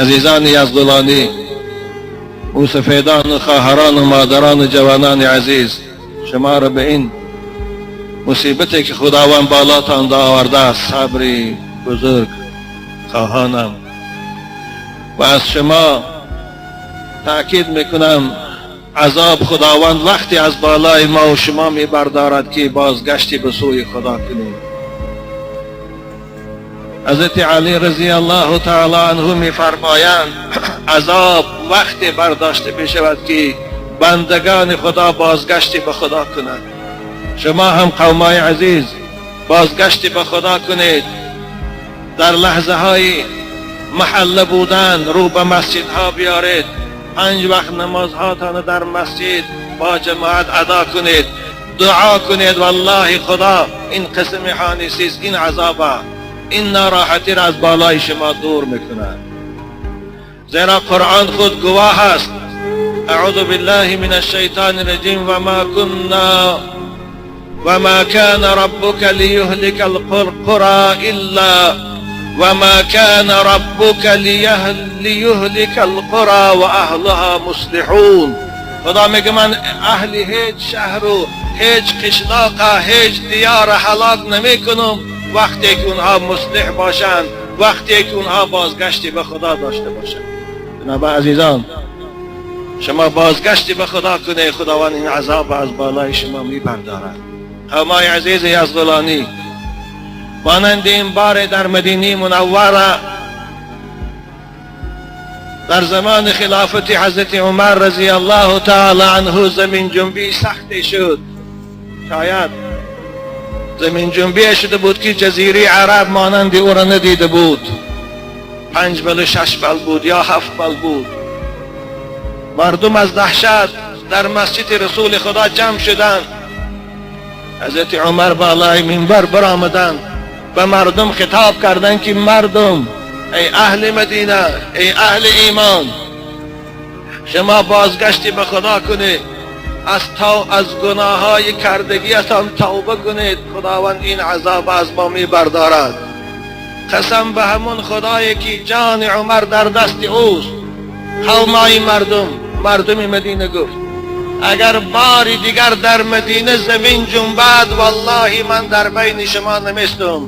Азизони Яздулонӣ, мӯсафедон, хоҳарон, модарон, ҷавонони азиз, шуморо ба ин мусибате ки Худованд болотон овардааст, сабри бузург хоҳонам ва аз шумо таъкид мекунам: азоб Худованд вақте аз болои мо ва шумо мебардорад, ки бозгаште ба сӯи Худо кунем. Ҳазрати Алӣ разияллоҳу таъоло анҳу мефармоянд: азоб вақте бардошта мешавад, ки бандагони Худо бозгаште ба Худо кунанд. Шумо ҳам, қавмои азиз, бозгаште ба Худо кунед. Дар лаҳзаҳои маҳалла будан рӯ ба масҷидҳо биёред, панҷ вақт намозҳотонро дар масҷид бо ҷамоат адо кунед, дуо кунед. Валлоҳи, Худо ин қисми ҳонисист, ин азоба, ин нороҳатиро аз болои шумо дур мекунад, зеро Қуръон худ гувоҳ аст. أعوذ بالله من الشيطان الرجيم. وما كنا وما كان ربك ليهلك القرى إلا وما كان ربك ليهلك القرى وأهلها مصلحون. Худо мегӯ: ман аҳли ҳеҷ шаҳру ҳеҷ қишлоқа, ҳеҷ диёра ҳалок намекунам, вақте ки онҳо муслиҳ бошанд, вақте ки онҳо бозгаште ба Худо дошта бошанд. Ҷаноби азизон, шумо бозгаште ба Худо кунед, Худованд ин азоб аз болои шумо мебардорад. Қавмои азизи Яздулонӣ, монанди ин боре дар Мадинаи Мунаввара дар замони хилофати Ҳазрати Умар разияллоҳу таъоло анҳу заминҷунбии сахте шуд. Шояд заминҷунбие шуда буд, ки Ҷазираи Араб монанди ӯро надида буд. 5 бал, 6 бал буд ё 7 бал буд. Мардум аз даҳшат дар масҷиди Расули Худо ҷамъ шуданд. Ҳазрати Умар болои минбар баромаданд, ба мардум хитоб карданд, ки мардум, эй аҳли Мадина, эй аҳли имон, шумо бозгаште ба Худо кунед, аз гуноҳҳои кардагиятон тавба кунед, Худованд ин азоб аз мо мебардорад. Қасам ба ҳамон Худое ки ҷони Умар дар дасти ӯст, қавмои мардум, мардуми Мадина, гуфт, агар бори дигар дар Мадина замин ҷунбад, валлоҳи, ман дар байни шумо наместум,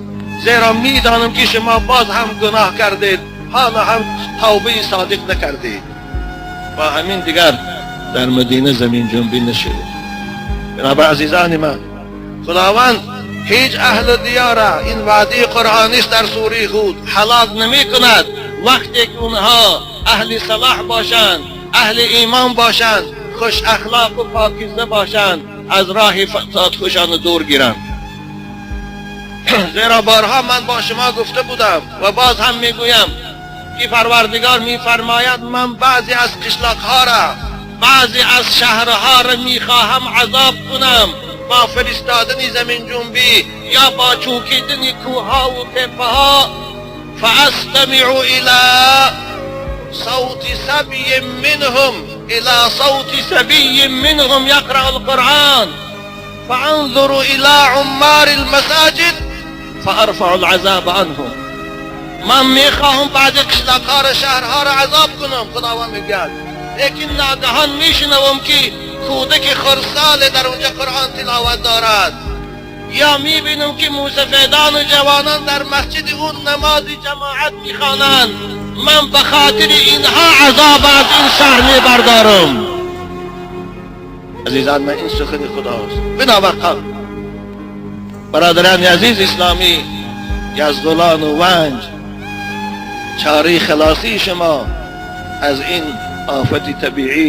зеро медонам, ки шумо боз ҳам гуноҳ кардед, ҳоло ҳам тавбаи содиқ накардед. Бо ҳамин дигар дар Мадина заминҷунбӣ нашуд. Бинобар, азизони ман, Худованд ҳеҷ аҳли диёра, ин ваъдаи қуръонист дар сураи Ҳуд, ҳалок намекунад, вақте ки онҳо аҳли салоҳ бошанд, аҳли имон бошанд, хуш ахлоқу покиза бошанд, аз роҳи фасод худшонро дур гиранд. Зеро борҳо ман бо шумо гуфта будам ва боз ҳам мегӯям, ки Парвардигор мефармояд: ман баъзе аз қишлоқҳоро, баъзе аз шаҳрҳоро мехоҳам азоб кунам бо фиристодани заминҷунбӣ ё бо чӯкидани кӯҳҳову теппаҳо. فأستمع إلى صوت صبي منهم، إلى صوت صبي منهم يقرأ القرآن، فأنظر إلى عمار المساجد فأرفع العذاب عنهم. Ман мехоҳам баъзе қишлоқҳоро, шаҳрҳоро азоб кунам, Худованд мегӯяд, лекин ногаҳон мешунавам, ки кӯдаки хурдсоле дар онҷа Қуръон тиловат дорад, ё мебинам, ки мӯсафедону ҷавонон дар масҷиди ӯ намози ҷамоат мехонанд. Ман ба хотири инҳо азоб аз ин шаҳр мебардорам. Азизон ман, ин сухани Худост. Бинобар, бародарони азиз исломӣ, Яздулону Ванҷ, чораи халосии шумо аз ин офати табиӣ